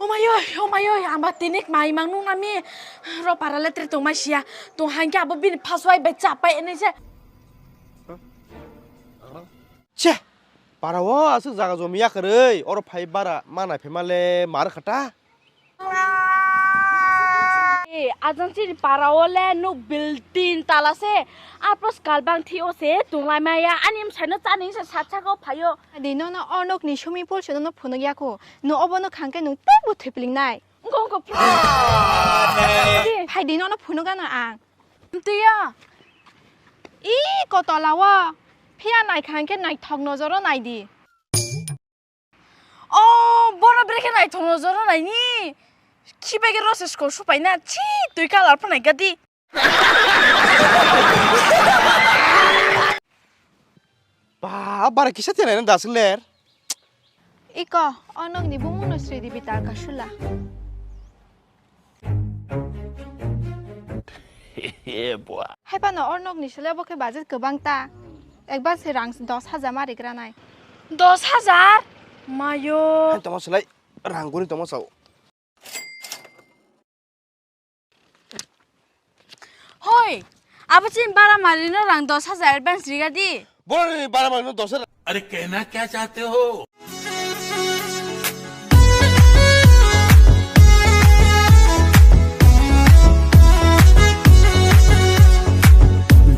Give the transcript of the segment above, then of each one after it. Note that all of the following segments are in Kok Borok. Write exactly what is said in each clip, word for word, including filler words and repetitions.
Omayoi, omayoi, ang ba tinik mai mang nung nami. Ro para letre tong mai sia. Tong hangke abo bini phaswai bai chapai ene se. Che, para o aswk jaga jomi yakarwi, oro phai bara mana phema le mar khata. Eh, ajang chini para o le nuk building tala se. Apos kalbang thi o se tong lai maya. Ani msai no chani se sat sako phaio. Di no no o nok ni swimming pool se no phunuk yako. No obo no khangke nung tei bo thipling nai. Wngkha, wngkha, phai di, nono phunukgano ang. Twiya. I kotola o. Phiya naikha hwnkhe naithok nojoro naidi. O, bono brekhe naithok nojoro naini. Khibai khe rose skol supaina. Chi, twi colour pho naikha di. Ba, bara kisa tene na dasler. Iko, onok ni bumung no Sri Devi Tarkasula. Hai pano ornok ni sele bo khe budget kwbang ta. Advance se rang dos hajar ma rigra nai. Dos hajar? Mayo. Hai tamo selai rang guri tamo sao. Hoi, abo chini bara mari no rang dos hajar advance riga di. Boroni bara mari no dos hajar. अरे कहना क्या चाहते हो?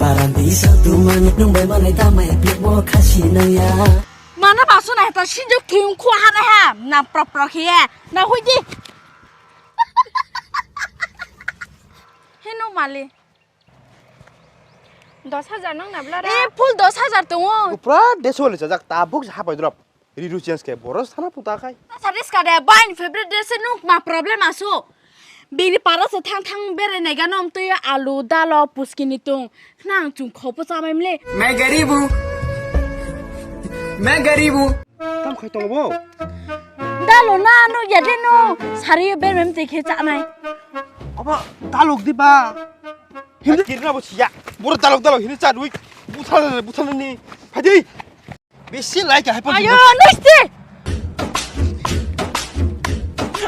Barang bisa tu manik nung bai manai tamai pik bo khasi nang ya. Mana basu nai ta sinjuk thuyung khu ha nai ha. Na prok prok hiye. Na hui di. Hino mali. Dos hajar nang na blara? Eh, full dos hajar tongo. Pura deso le chajak tabuk hapai drop. Riru chance ke boros thana puta khai. Sa riska de bain favorite dress nuk ma problem asu. Bini para se thang thang bere nega nom tui alu dalo puskini tung. Nang chung khopo chamai mle. मैं गरीब हूँ। मैं गरीब हूँ। Tam khai tongo bo? Dalo na no ya de no. Sari ber mem te khe chanai. Aba dalok di ba. Himdi kirna bo siya. Boro dalok dalok hini cha dui. Buthal buthal ni. Phadi. Besi lai ka hai pa. Ayo, neste.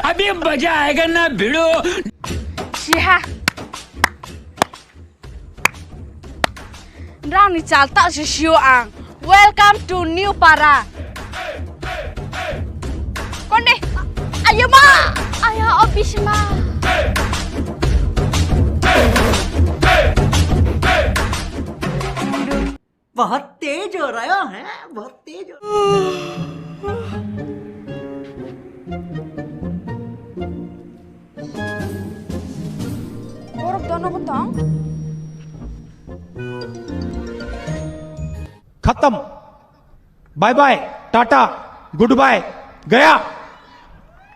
अभी मजा आएगा ना भिड़ो। Siha. Rang ni chal ta si sio ang. Welcome to New Para. Konde. Ayo ma. Ayo obis ma. बहुत तेज हो रहा है, बहुत तेज हो। Borok dono ko tong? खत्म। Bye bye, tata, goodbye, गया।